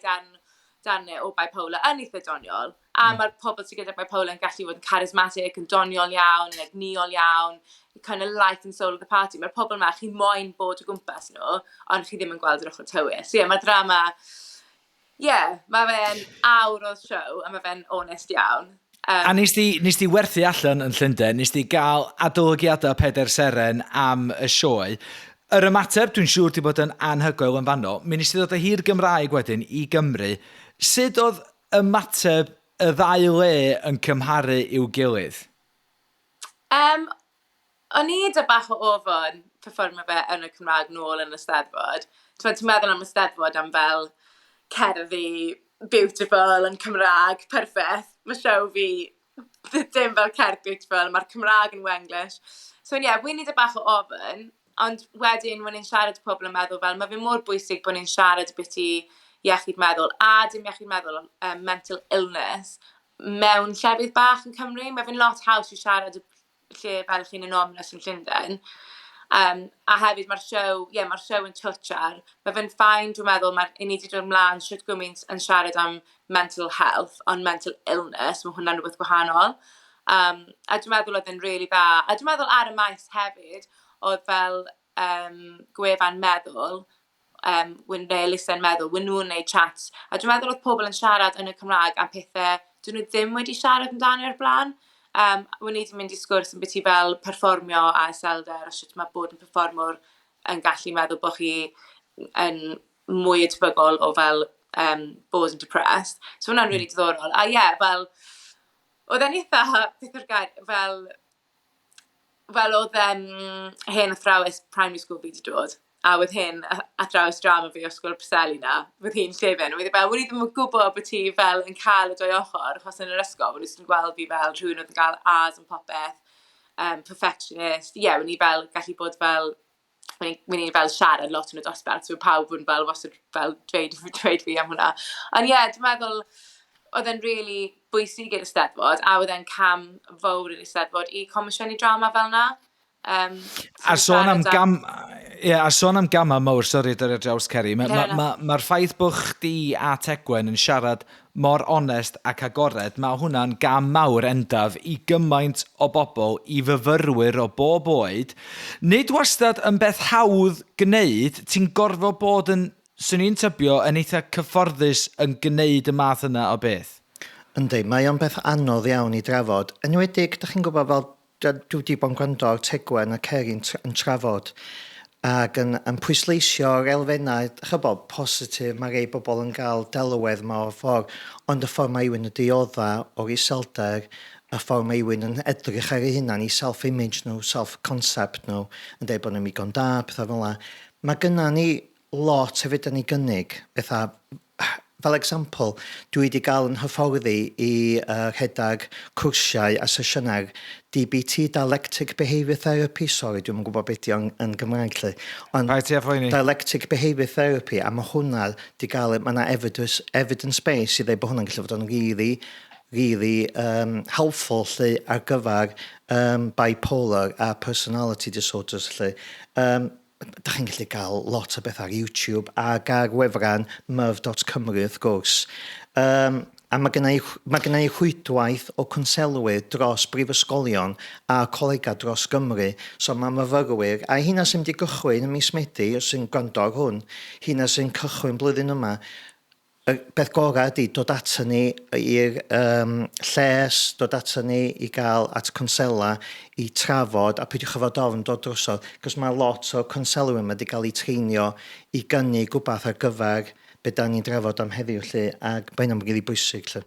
darnau o bipolar yn eitha doniol, a mae'r pobl sydd gyda bipolar yn gallu fod yn charismatic, yn doniol iawn, yn egnïol iawn, kind of life and soul of the party. Mae'r pobl yma, chi moyn bod o gwmpas nhw, ond chi ddim yn gweld yr ochr tywyll. So ie, yeah, mae'r drama, ie, yeah, mae fe'n awr o show, a mae fe'n onest iawn. A nes di werthu allan yn Llundain, nes di gael adolygiadau pedair seren am y sioe. Yr ymateb, dwi'n siŵr, di bod yn anhygoel yn fanno. Mi nes di ddod â hi'r Gymraeg wedyn i Gymru. Sut oedd ymateb y ddau le yn cymharu i'w gilydd? O'n i 'da bach o ofon perfformio fe yn y Cymraeg nôl yn y Steddfod. Ti'n meddwl am y Steddfod am fel cerddi beautiful yn Cymraeg, perffaith. Mae show fi ddim fel cerdd beautiful, mae'r Cymraeg yn Wenglish. So ie, yeah, wy'n i 'da bach o ofn, ond wedyn when ni'n siarad i pobl yn meddwl fel, mae fe mor bwysig bod ni'n siarad byti iechyd meddwl, a dim iechyd meddwl, mental illness, mewn llefydd bach yn Cymru. Mae fe'n lot haws i siarad y lle fel chi'n anonymous yn Llundain. A hefyd mae'r show, ie, yeah, mae'r show yn touch ar. Mae fe'n fine, dwi'n meddwl, mae ni wedi dod ymlaen shwt gymaint yn siarad am mental health, ond mental illness, mae hwnna'n rhywbeth gwahanol. A dwi'n meddwl oedd e'n really dda. A dwi'n meddwl ar y maes hefyd, oedd fel gwefan meddwl, neu elusen meddwl, wyn nhw'n neud chats. A dwi'n meddwl oedd pobl yn siarad yn y Cymraeg am pethau dyn nhw ddim wedi siarad amdano o'r blaen. Wyn ni wedi mynd i sgwrs yn beth i fel perfformio a iselder a sut mae bod yn perfformwr yn gallu meddwl bod chi yn mwy o tebygol o fel bod yn depressed. So hwnna'n really diddorol. A ie, yeah, fel, oedd e'n eitha, beth yw'r gair, fel oedd hen athrawes primary school fi wedi dod, a oedd hen athrawes drama fi o ysgol Preseli na, oedd hi'n llefen, oedd hi fel, "Wedi ddim yn gwybod bod ti fel yn cael y dwy ochr," achos yn yr ysgol, wedi yn gweld fi fel rhywun oedd yn cael A's yn popeth, perfectionist, ie, yeah, wedi fel gallu bod fel, o'n i fel siarad lot yn y dosbarth, so pawb yn fel wastad fel dweud fi am hwnna. Ond ie, yeah, dwi'n meddwl oedd e'n really bwysig i'r Eisteddfod, a oedd e'n cam fawr i'r Eisteddfod i comisiynu drama fel 'na. A sôn am gam, yeah, a sôn am gamau mawr, sori dod ar draws, Ceri, mae'r ma, ma, ma ffaith bod chdi a Tegwen yn siarad mor onest ac agored, mae hwnna'n gam mawr endaf i gymaint o bobl, i fyfyrwyr o bob oed. Nid wastad yn beth hawdd gwneud, ti'n gorfod bod yn, swn i'n tybio, yn eitha cyfforddus yn gwneud y math yna o beth. Yndi, mae o'n beth anodd iawn i drafod. Enwedig, da chi'n gwybod, fel dwi wedi bod yn gwrando ar Tegwen a Ceri'n yn trafod ac yn pwysleisio'r elfennau, chybod, positif, mae rei bobl yn cael delwedd yma o'r ffordd, ond y ffordd mae rhywun yn diodda o'r iselder, y ffordd mae rhywun yn edrych ar ei hunan, i self-image nhw, self-concept nhw, yn dweud bod nhw'n ddigon da, pethau fel yna. Mae gynna ni lot hefyd yn ei gynnig, fatha, fel example, dwi wedi gael yn hyfforddi i rhedeg cwrsiau a sesiynau DBT, Dialectic Behaviour Therapy, sorry, dwi'm yn gwybod beth yn, yn Gymraeg lle. Ond Paid ti â phoeni. Dialectic Behaviour Therapy, a mae hwnna di gael, mae yna evidence base i ddweud bod hwnna'n gallu fod yn really, really helpful lle ar gyfer bipolar a personality disorders lle. Da chi'n gallu gael lot o beth ar YouTube ac ar wefan myf.cymru wrth gwrs. Um, A mae gynna i, mae gynna i rhwydwaith o cwnselwyr dros brifysgolion a colegau dros Gymru. So mae myfyrwyr, a hynna sy'n mynd i gychwyn ym mis Medi, os sy'n gwrando ar hwn, hynna sy'n cychwyn blwyddyn yma, y peth gorau ydy dod ato ni i'r um, lles, dod ato ni i gael at consela i trafod a peidiwch â fod ofn dod drosodd, cos mae lot o conselwyr yma wedi cael eu treinio i gynnig wbath ar gyfer be da ni'n drafod am heddiw 'lly, ac mae hynna'n rili bwysig 'lly.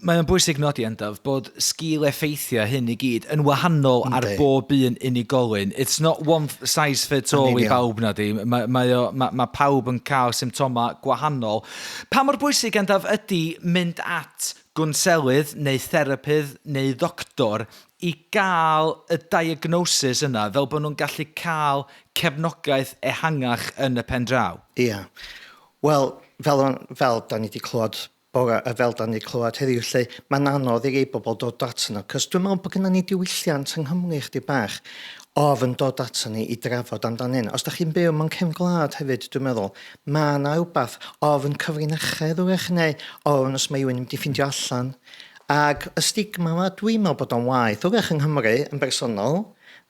Mae o'n bwysig nodi, Endaf, bod sgil effeithiau hyn i gyd yn wahanol ar bob un unigolyn. It's not one size fits all i bawb na di. Mae, mae, o, mae, mae pawb yn cael symptomau gwahanol. Pa mor bwysig, Endaf, ydy mynd at gwnselydd neu therapydd neu ddoctor i gael y diagnosis yna, fel bod nhw'n gallu cael cefnogaeth ehangach yn y pen draw? Ia. Wel, fel, fel da ni wedi clywed bore, a fel da ni clywed heddiw lle, mae'n anodd i rei bobl dod ato nhw, cos dwi'n meddwl bod gennym ni diwylliant yng Nghymru chdi bach ofn dod ato ni i drafod amdan hyn. Os da chi'n byw mewn cefn gwlad hefyd, dwi'n meddwl, mae yna rhywbeth ofn cyfrinachedd wrach, neu ofn os mae rhywun yn mynd i ffindio allan. Ac y stigma yma, dwi'n meddwl bod o'n waeth wrach yng Nghymru yn bersonol,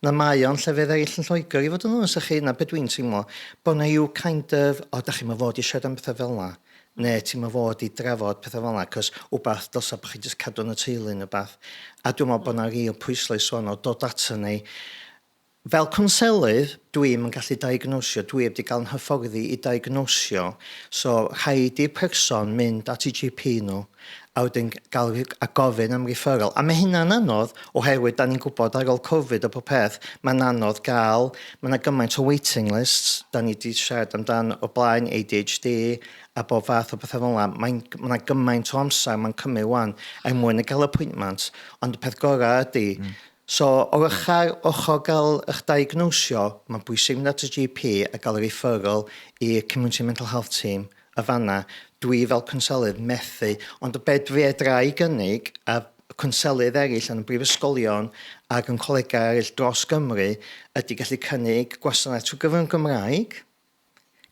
na mae o'n llefydd eraill yn Lloegr, i fod yn onest â chi, na beth dwi'n teimlo, bod 'na yw kind of, o, da chi'm yn fod i siarad am bethau fel 'na, neu ti'm yn fod i drafod pethau fel 'na, cos wbath dylsa bod chi jyst cadw yn y teulu neu wbath. A dwi'n meddwl bod 'na real pwyslais wan o dod ato ni. Fel cwnselydd, dwi'm yn gallu diagnosio, dwi heb 'di gael 'yn hyfforddi i diagnosio, so rhaid i'r person mynd at eu GP nhw a wedyn gael a gofyn am referral. A mae hynna'n anodd oherwydd da ni'n gwybod ar ôl Covid a pob peth, mae'n anodd gael, mae yna gymaint o waiting lists, da ni wedi siarad amdan o blaen ADHD a bob fath o bethau fel yna. Mae'n, mae yna gymaint o amser mae'n cymryd wan er mwyn i gael appointment, ond y peth gorau ydy, So, o'r ochr, ochr gael eich diagnosio, mae'n bwysig mynd at y GP a gael y referral i'r Community Mental Health Team y fanna. Dwi fel cwnselydd methu, ond be dwi fedra i gynnig, a cwnselydd eraill yn y brifysgolion ac yn colegau eraill dros Gymru, ydy gallu cynnig gwasanaeth trwy gyfrwng Gymraeg,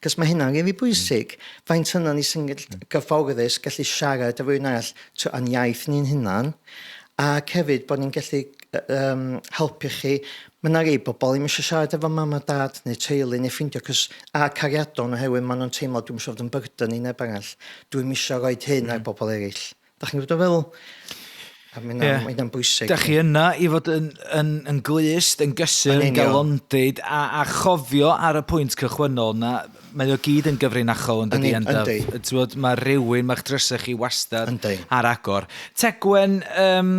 Cos mae hynna'n rili bwysig. Faint yna ni sy'n gyfforddus gallu siarad efo un arall yn iaith ni'n hunan, ac hefyd bod ni'n gallu um, helpu chi. Mae yna rei bobl ddim eisiau siarad efo mam a dad neu teulu neu ffrindiau cos, a cariadon oherwydd maen nhw'n teimlo dwi'm eisiau fod yn burden i neb arall. Dwi'm eisiau rhoi hyn ar bobl eraill. Da chi'n gwybod fel? A mae hynna'n yeah. ma bwysig. Da chi yna i fod yn, yn, yn glust, yn gysur, yn galondid, a, a chofio ar y pwynt cychwynnol na, mae o gyd yn gyfrinachol yn dydi Endaf. Yndi. Mae rhywun, mae'ch drysau chi wastad yndi. ar agor. Tegwen, um,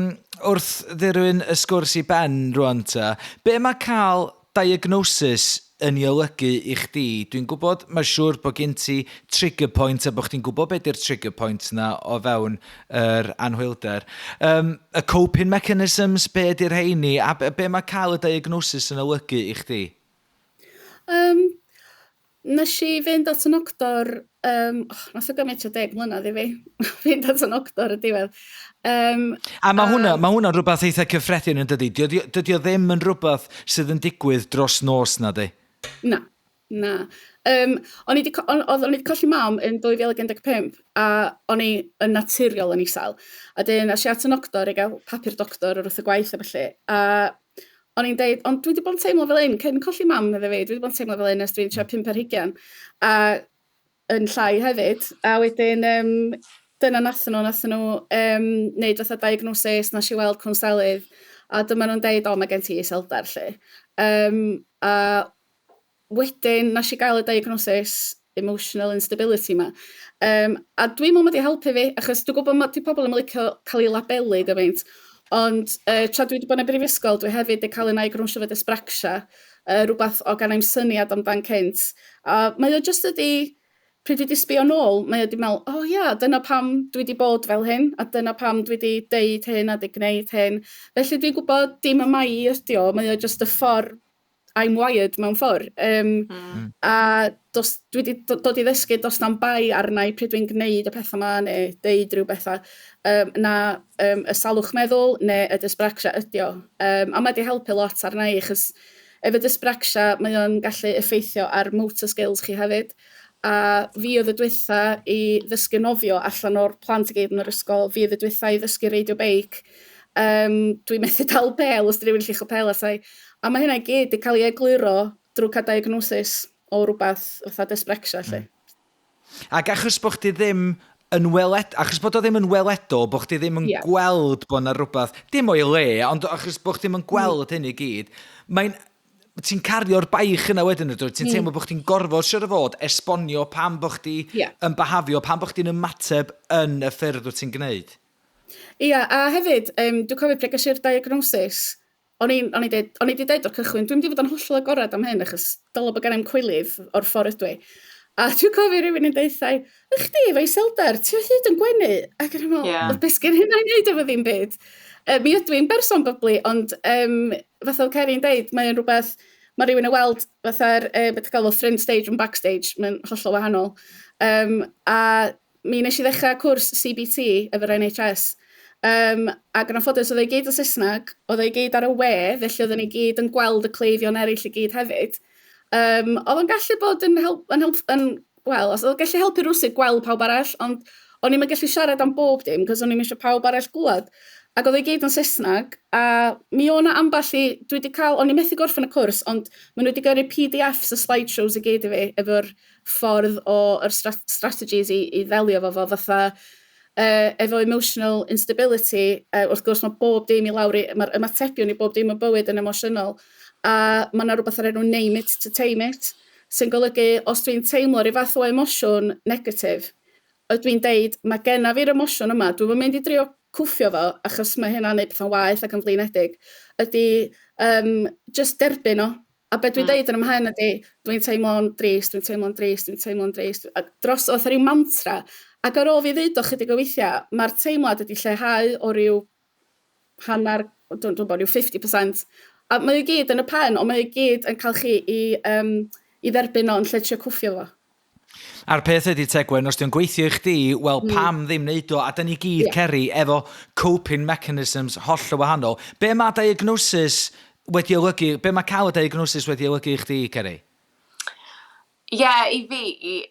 wrth ddirwyn y sgwrs i ben rwan ta, be mae cael diagnosis yn ei olygu i chdi? Dwi'n gwybod, mae'n siŵr bod gen ti trigger point a bod chdi'n gwybod be di'r trigger point na o fewn yr anhwylder. Um, y coping mechanisms, be ydy'r rheini a be, be mae cael y diagnosis yn olygu i chdi? Um, Nes i fynd at 'y noctor, yym, och, nath o gymryd tua 10 mlynedd i fi fynd at 'y noctor y diwedd. Um, a mae hwnna, mae hwnna'n rhywbeth eitha cyffredin yn dydy? Dydy, dydy o ddim yn rhywbeth sydd yn digwydd dros nos na di? Na, na. Um, o'n i 'di on, o'n i 'di colli mam yn 2015 a o'n i yn naturiol yn isel. A dyn, es i at y noctor i gael papur doctor wrth y gwaith a felly. A o'n i'n deud, ond dwi wedi bod yn teimlo fel un, cyn colli mam, medde fi, dwi wedi bod yn teimlo fel un ers dwi'n tua 5 ar hugain, a yn llai hefyd. A wedyn, um, dyna nathon nhw, nathon nhw um, neud fatha diagnosis, nes i weld cwnselydd, a dyma nhw'n deud, o, mae gen ti iselder, 'lly. Um, a wedyn nes i gael y diagnosis emotional instability 'ma. Um, a dwi'n meddwl mae 'di helpu fi, achos dwi'n gwybod mae 'di pobl yn licio cael ei labelu gymaint, ond uh, tra dwi wedi bod yn y brifysgol, dwi hefyd wedi cael ei diagnosio efo dyspraxia, uh, rhywbeth o gan i'm syniad amdan cynt. A mae o jyst ydi, pryd dwi wedi sbio nôl, mae o wedi meddwl, o oh, ia, dyna pam dwi wedi bod fel hyn, a dyna pam dwi wedi deud hyn a wedi gwneud hyn. Felly dwi'n gwybod dim y mai ydi o, mae o jyst y ffordd I'm wired mewn ffordd. Um, mm. A dos, dwi wedi dod i ddysgu dos na'm bai arna i pryd dwi'n gwneud y pethau yma neu deud rhyw bethau. Um, na um, y salwch meddwl neu y dyspraxia ydi o. Um, a mae wedi helpu lot arna i, achos efo dyspraxia mae o'n gallu effeithio ar motor skills chi hefyd. A fi oedd y dwytha i ddysgu nofio allan o'r plant i gyd yn yr ysgol. Fi oedd y dwytha i ddysgu reidio beic. Dwi'n methu dal pêl os 'di rhywun lluchio pêl ata i. A mae hynna i gyd 'di cael ei egluro drwy cael diagnosis o rywbeth fatha dysprexia 'lly. Ac achos bod chdi ddim yn weled... Achos bod o ddim yn weledol, bod chdi ddim yn gweld bod 'na rywbeth, dim o'i le, ond achos bod chdi ddim yn gweld hyn i gyd, mae'n... Ti'n cario'r baich yna wedyn ydw? Ti'n teimlo bod chdi'n gorfod, siŵr o fod, esbonio pam bod chdi yn byhafio, pam bod chdi'n ymateb yn y ffyrdd wyt ti'n gwneud. Ia, a hefyd, dwi'n cofio pryd ges i'r diagnosis, o'n i'n o'n i'n deud, o'n i 'di deud o'r cychwyn, dwi'n mynd i fod yn hollol agored am hyn, achos dylai bod gen i'm cwilydd o'r ffordd ydw i. A dwi'n cofio rhywun yn deud wrtha i, "Y chdi efo iselder, ti o hyd yn gwenu?" Ac o'n i'n meddwl, yeah. beth sgen hynna i wneud efo ddim byd? Mi ydw i'n berson bubbly, ond fatha oedd Ceri'n deud, mae'n rhywbeth, mae rhywun yn weld fatha'r, beth ti'n galw, front stage and backstage, mae'n hollol wahanol. A mi wnes i ddechrau cwrs CBT efo'r NHS. Ac yn anffodus, oedd e i gyd yn Saesneg, oedd e i gyd ar y we, felly oedden ni gyd yn gweld y cleifion eraill i gyd hefyd. Oedd o'n gallu bod yn help, yn help, yn, wel, os oedd o'n gallu helpu rywsut gweld pawb arall, ond o'n i'm yn gallu siarad am bob dim, cos o'n i'm eisiau pawb arall glywed. Ac oedd e i gyd yn Saesneg, a mi o' 'na ambell i... Dwi 'di cael... O'n i methu gorffen y cwrs, ond maen nhw wedi gyrru PDFs a slideshows i gyd i fi, efo'r ffordd o, yr strategies i ddelio efo fo, fatha efo emotional instability, wrth gwrs mae bob dim i lawr i, mae'r ymatebion i bob dim yn bywyd yn emosiynol, a mae yna rhywbeth o'r enw name it to tame it, sy'n golygu os dwi'n teimlo rhyw fath o emosiwn negatif, ydw i'n deud, mae genna fi'r emosiwn yma, dwi'm yn mynd i drio cwffio fo, achos mae hynna'n neud pethau'n waeth ac yn flinedig, ydy just derbyn o. A be dwi'n deud yn 'y mhen ydy, dwi'n teimlo'n drist, dwi'n teimlo'n drist, dwi'n teimlo'n drist, a dros fatha ryw mantra. Ac ar ôl fi ddeud o chydig o weithiau, mae'r teimlad wedi lleihau o ryw hanner, dwi'n gwybod, ryw 50%. A mae o gyd yn y pen, ond mae o gyd yn cael chi i dderbyn o yn lle trio cwffio fo. A'r peth ydy, Tegwen, os 'di o'n gweithio i chdi, wel, pam ddim neud o? A 'da ni gyd, Ceri, efo coping mechanisms hollol wahanol. Be mae diagnosis wedi olygu, be mae cael y diagnosis wedi olygu i chdi, Ceri? Ie, yeah, i fi,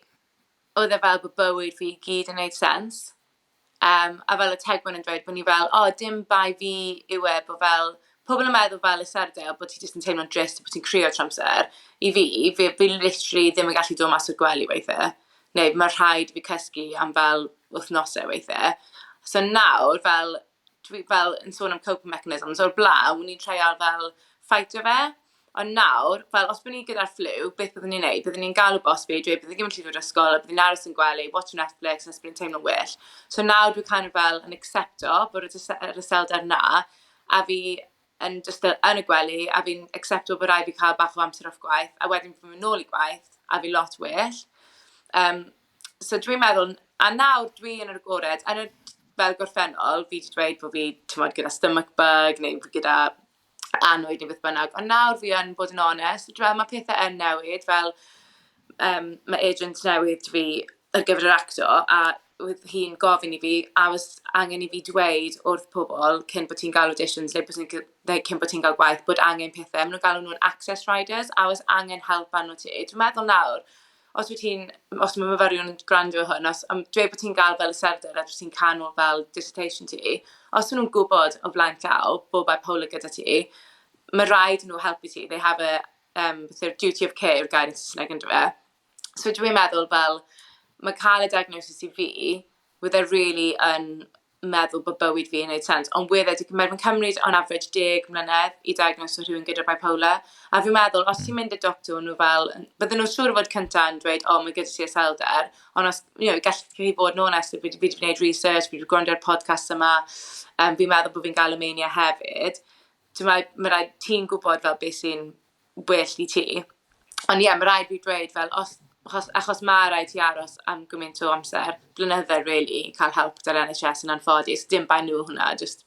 oedd e fel bod bywyd fi i gyd yn neud sens. A fel oedd Tegwen yn dweud, bod ni fel, o, dim bai fi yw e, bod fel, pobl yn meddwl fel iselder, bod ti jyst yn teimlo'n drist, bod ti'n crio trwy amser. I fi, fi literally ddim yn gallu dod mas o'r gwely weithiau. Neu mae rhaid i fi cysgu am fel wythnosau weithiau. So nawr, fel, dwi fel yn sôn am coping mechanisms, o'r blaen, o'n i'n treial fel ffaitio fe. Ond nawr, fel os byddwn ni gyda'r ffliw, beth byddwn ni'n neud? Byddwn ni'n galw boss fi a dweud byddwn i ddim yn gallu dod i'r ysgol, a byddwn i'n aros yn gwely, watch Netflix nes byddwn i'n teimlo'n well. So nawr dwi kind of fel yn accepto bod yr iselder 'na, a fi yn just yn y gwely, a fi'n accepto bod rhaid fi cael bach o amser off gwaith, a wedyn fi'n mynd nôl i gwaith, a fi lot well. So dwi'n meddwl, a nawr dwi yn yr agored, yn y fel gorffennol, fi 'di dweud bod fi, timod, gyda stomach bug, neu fi gyda annwyd neu beth bynnag, ond nawr fi yn bod yn onest, dwi'n meddwl mae pethau yn newid, fel mae agent newydd fi ar gyfer yr acto, a oedd hi'n gofyn i fi, a oes angen i fi dweud wrth pobl cyn bod ti'n gael auditions, neu, bod ti'n, neu cyn bod ti'n gael gwaith, bod angen pethau, maen nhw'n galw nhw'n access riders, a oes angen help arno ti. Dwi'n meddwl nawr, os wyt ti'n, os mae myfyriwr yn gwrando hwn, os dweud bod ti'n gael fel iselder a ti'n canol fel dissertation ti, os nhw'n gwybod o flaen llaw bod bipolar gyda ti, mae rhaid nhw helpu ti. They have a beth duty of care yw'r gair yn Saesneg yn dweud. So dwi'n meddwl fel, mae cael y diagnosis i fi, wedd e really yn meddwl bod bywyd fi yn neud sens, ond wedd e 'di mae fe'n cymryd on average 10 mlynedd i diagnoso rhywun gyda bipolar, a fi'n meddwl os ti'n mynd i'r doctor nhw fel, bydden nhw'n siŵr o fod cynta yn dweud, o, mae gyda ti iselder, ond os, gall chi fod yn onest, fi 'di gwneud research, fi 'di gwrando ar podcast yma, fi'n meddwl bod fi'n gael y mania hefyd, ti'n mae rhaid ti'n gwybod fel beth sy'n well i ti. Ond ie, mae rhaid fi dweud fel, os, achos mae rhaid ti aros am gymaint o amser, blynydde really, i cael help gyda'r NHS yn anffodus. Dim bai nhw hwnna, just,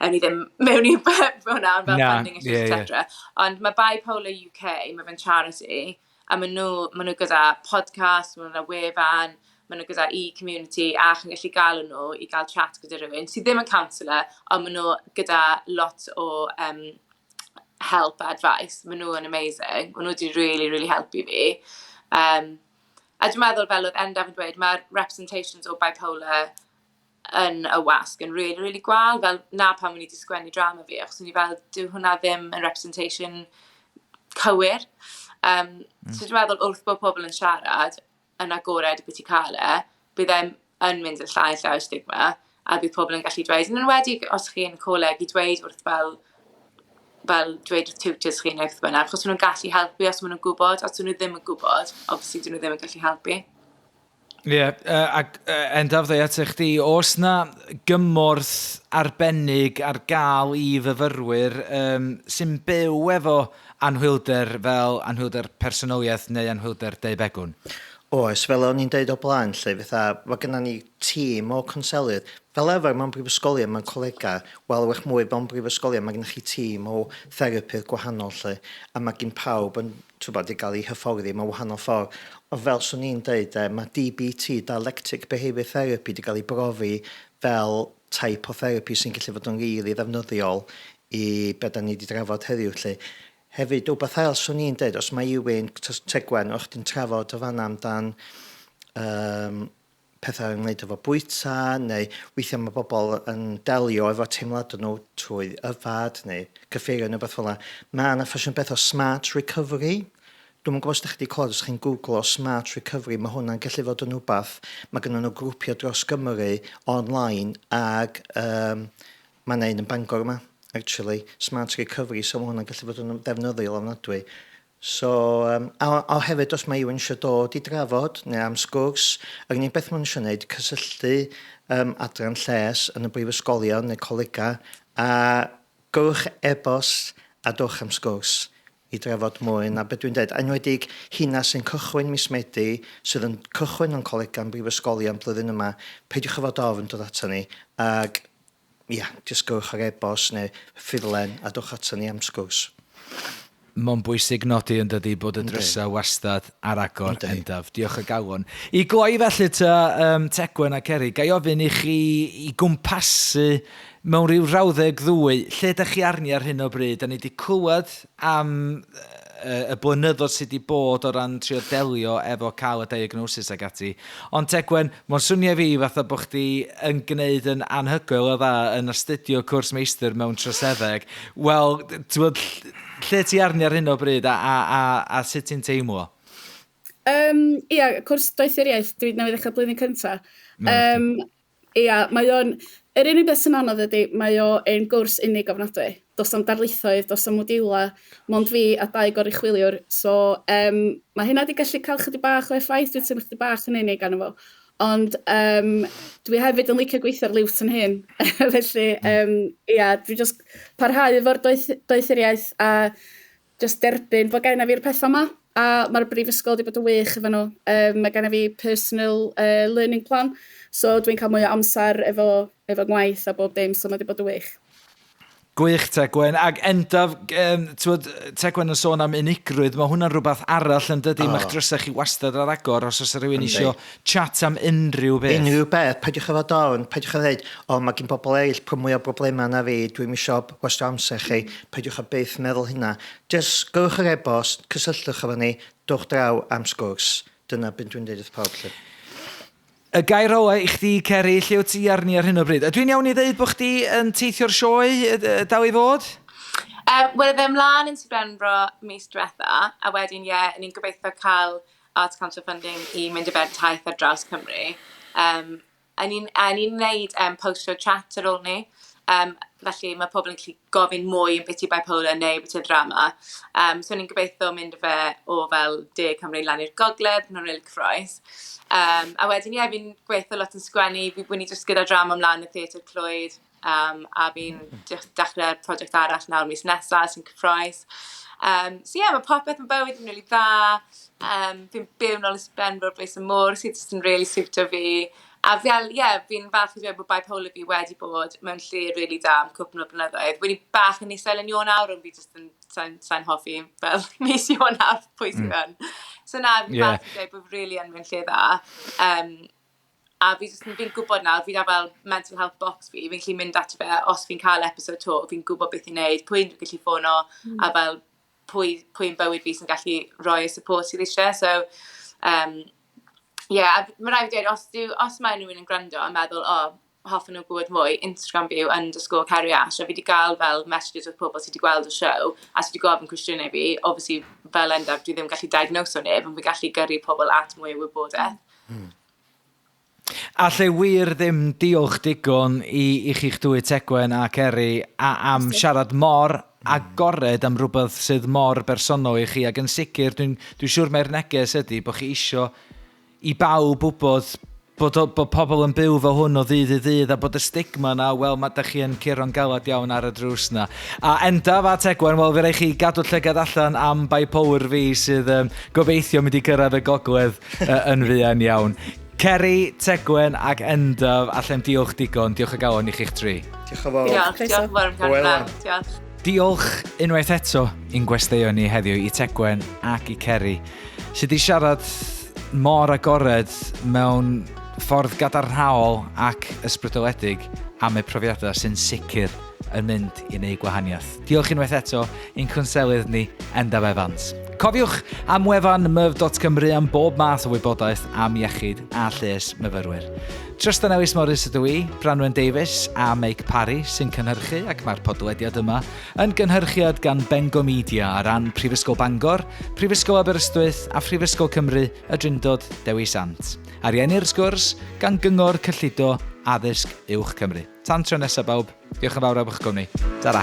ewn ni ddim mewn i hwnna, fel funding issues, etc. Ond mae Bipolar UK, mae fe'n charity, a maen nhw gyda podcast, maen nhw gyda wefan, maen nhw gyda e-community, a chi'n gallu galw nhw i gael chat gyda rhywun sydd ddim yn counsellor, ond maen nhw gyda lot o help a advice. Maen nhw yn amazing. Maen nhw wedi really, really helpu fi. Um, A dwi'n meddwl, fel oedd Endaf yn dweud, mae'r representations o bipolar yn y wasg yn really, really gwael. Fel 'na pam o'n i 'di sgwennu drama fi, achos o'n i fel, dyw hwnna ddim yn representation cywir. So dwi'n meddwl wrth bod pobl yn siarad yn agored beth i cael e, bydd e'n yn mynd yn llai a llai o stigma, a bydd pobl yn gallu dweud, yn enwedig os chi yn coleg, i dweud wrth fel dweud wrth tutors chi neu beth bynnag, achos maen nhw'n gallu helpu os maen nhw'n gwybod, os dyn nhw ddim yn gwybod, obviously dyn nhw ddim yn gallu helpu. Ie, yeah, ac Endaf, ddeu at chdi, oes na gymorth arbennig ar gael i fyfyrwyr sy'n byw efo anhwylder fel anhwylder personoliaeth neu anhwylder deubegwn? Oes, fel o'n i'n deud o blaen 'lly, fatha, mae gennym ni tîm o cwnselydd. Fel arfer mewn brifysgolion, mewn colegau, wel, wrach mwy mewn brifysgolion, mae gennych chi tîm o therapydd gwahanol 'lly, a mae gen pawb yn, twbod, 'di gael ei hyfforddi mewn wahanol ffordd. Ond fel 'swn i'n deud de, mae DBT, Dialectic Behaviour Therapy, 'di gael ei brofi fel type o therapi sy'n gallu fod yn rili ddefnyddiol i be da ni 'di drafod heddiw 'lly. Hefyd, wbath arall 'swn i'n deud, os mae rywun, Tegwen, o'ch chdi'n trafod o fan'na amdan yym pethau yn ymwneud efo bwyta, neu weithiau mae bobl yn delio efo teimladau nhw trwy yfad neu cyffuriau neu beth fel 'na. Mae 'na ffasiwn beth o smart recovery. Dwi'm yn gwybod os dach chi 'di clywed, os chi'n gwglo smart recovery, mae hwnna'n gallu fod yn wbath. Mae gynnon nhw grwpiau dros Gymru online ag yym mae 'na un yn Bangor yma, actually, smart recovery, so mae hwnna'n gallu fod yn ddefnyddiol ofnadwy. So, a hefyd os mae rhywun eisiau dod i drafod neu am sgwrs, yr unig beth maen nhw eisiau gwneud, cysylltu adran lles yn y brifysgolion neu colegau, a gyrrwch e-bost a dowch am sgwrs i drafod mwy na beth dwi'n dweud. Enwedig hynna sy'n cychwyn mis Medi, sydd yn cychwyn yn colegau yn brifysgolion blwyddyn yma, peidiwch â fod ofn dod ato ni, ac ia, jyst gyrrwch yr e-bost neu ffurflen a dowch ato ni am sgwrs. Mae'n bwysig nodi yn dydi bod y drysau wastad ar agor, Endaf. Diolch o galon. I gloi felly ta, Tegwen a Ceri, ga i ofyn i chi i gwmpasu mewn rhyw frawddeg ddwy, lle ydych chi arni ar hyn o bryd? Da ni wedi clywed am y blynyddoedd sydd wedi bod o ran trio delio efo cael y diagnosis ac ati. Ond Tegwen, mae'n swnio i fi fatha bod chdi yn gwneud yn anhygoel o dda yn astudio cwrs meistr mewn troseddeg. Wel, ti'n lle ti arni ar hyn o bryd a sut ti'n teimlo? Ia, cwrs doethuriaeth, dwi newydd ddechrau blwyddyn cyntaf. Ia, mae o'n... Yr unig beth sy'n anodd ydy, mae o yn gwrs unig ofnadwy. Does 'na'm darlithoedd, does 'na'm modiwlau, mond fi a dau goruchwyliwr. So, mae hynna 'di gallu cael chydig bach o effaith, dwi'n teimlo chydig bach yn unig arno fo. Ond dwi hefyd yn licio gweithio ar liwt yn hyn. Felly, ia, dwi jyst parhau efo'r doethuriaeth a jyst derbyn bod genna fi'r pethau 'ma. A mae'r brifysgol wedi bod yn wych efo nhw. Mae genna fi personal learning plan, so dwi'n cael mwy o amser efo ngwaith a bob dim, so mae wedi bod yn wych. Gwych, Tegwen. Ac Endaf, t'mod, Tegwen yn sôn am unigrwydd, mae hwnna'n rhywbeth arall yn dydi? Oh. Mae'ch drysau chi wastad ar agor os oes rhywun isio chat am unrhyw beth. Unrhyw beth, peidiwch â fod ofn, peidiwch â dweud, o, mae gen bobl eraill mwy o broblemau na fi, dwi'm isio wastio amser chi, peidiwch â byth meddwl hynna. Jyst gyrrwch yr e-bost, cysylltwch efo ni, dowch draw am sgwrs. Dyna beth dwi'n dweud wrth pawb 'lly. Y gair ola i chdi, Ceri, lle wyt ti arni ar hyn o bryd? Ydw i'n iawn i ddeud bod chdi yn teithio'r sioe, dal i fod? Wel, oedd e ymlaen yn Sir Benfro mis diwetha, a wedyn, ie, yeah, ni'n gobeithio cael Arts Council funding i mynd i fewn taith ar draws Cymru. A ni'n neud post-show chat ar ôl ni. Felly mae pobl yn gallu gofyn mwy am beth yw bipolar neu beth yw'r drama. So ni'n gobeithio mynd â fe o fel De Cymru lan i'r gogledd, mae'n rili cyffrous. A wedyn, ie, fi'n gweithio lot yn sgwennu, fi wedi just gyda drama ymlaen y Theatr Clwyd, a fi'n dechrau prosiect arall nawr mis nesaf sy'n cyffrous. So ie, yeah, mae popeth yn bywyd yn really dda. Fi'n byw nôl yn Sir Benfro bwys y môr sydd jyst yn really siwtio fi. A fel, ie, yeah, fi'n falch i dweud bod bipolar fi wedi bod mewn lle really da am cwpl o blynyddoedd. Wedi bach yn isel yn Ionawr, ond fi jyst yn, sa hoffi fel mis Ionawr pwy sydd yn. So na, fi'n falch i dweud bod fi really yn mewn lle dda. A fi jyst fi'n gwybod nawr, fi 'da fel mental health box fi, fi'n gallu mynd ato fe os fi'n cael episode 'to, fi'n gwybod beth i wneud, pwy dwi'n gallu ffono, a fel pwy yn bywyd fi sy'n gallu rhoi y support sydd eisiau. So, Ie, yeah, mae rhaid i dweud, os, dyw, os mae unrhyw un yn gwrando a meddwl, o, oh, hoffen nhw gwybod mwy, Instagram fi yw underscore Ceri Ash, a fi wedi gael fel messages o pobl sydd wedi gweld y show, a sydd wedi gofyn cwestiynau fi, obviously fel Endaf, dwi ddim gallu diagnose o neb, ond fi'n gallu gyrru pobl at mwy o wybodaeth. Alla i wir ddim diolch digon i, i chi'ch dwy Tegwen a Ceri a, am siarad mor agored am rhywbeth sydd mor bersonol i chi ac yn sicr dwi'n dwi siŵr mai'r neges ydy bod chi isio i bawb wybod bod, bod pobl yn byw fel hwn o ddydd i ddydd a bod y stigma na, wel, mae da chi yn curo'n galad iawn ar y drws na. A Endaf a Tegwen, wel, fe rai chi gadw llygad allan am bipolar fi sydd um, gobeithio mynd i gyrraedd y gogledd yn fuan iawn. Ceri, Tegwen ac Endaf, allem diolch digon. Diolch o galon i chi'ch tri. Diolch yn fawr. Diolch, diolch yn fawr am cael Diolch. Diolch unwaith eto i'n gwesteion ni heddiw, i Tegwen ac i Ceri, sydd wedi siarad mor agored mewn ffordd gadarnhaol ac ysbrydoledig am eu profiadau sy'n sicr yn mynd i wneud gwahaniaeth. Diolch unwaith eto i'n cwnselydd ni, Endaf Evans. Cofiwch am wefan myf.cymru am bob math o wybodaeth am iechyd a lles myfyrwyr. Trystan Ellis Morris ydw i, Branwen Davies a Meic Parry sy'n cynhyrchu ac mae'r podlediad yma yn gynhyrchiad gan Bengo Media ar ran Prifysgol Bangor, Prifysgol Aberystwyth a Phrifysgol Cymru y Drindod Dewi Sant. Ariennir sgwrs gan Gyngor Cyllido Addysg Uwch Cymru. Tan tro nesaf bawb, diolch yn fawr am eich cwmni. Ta-ra!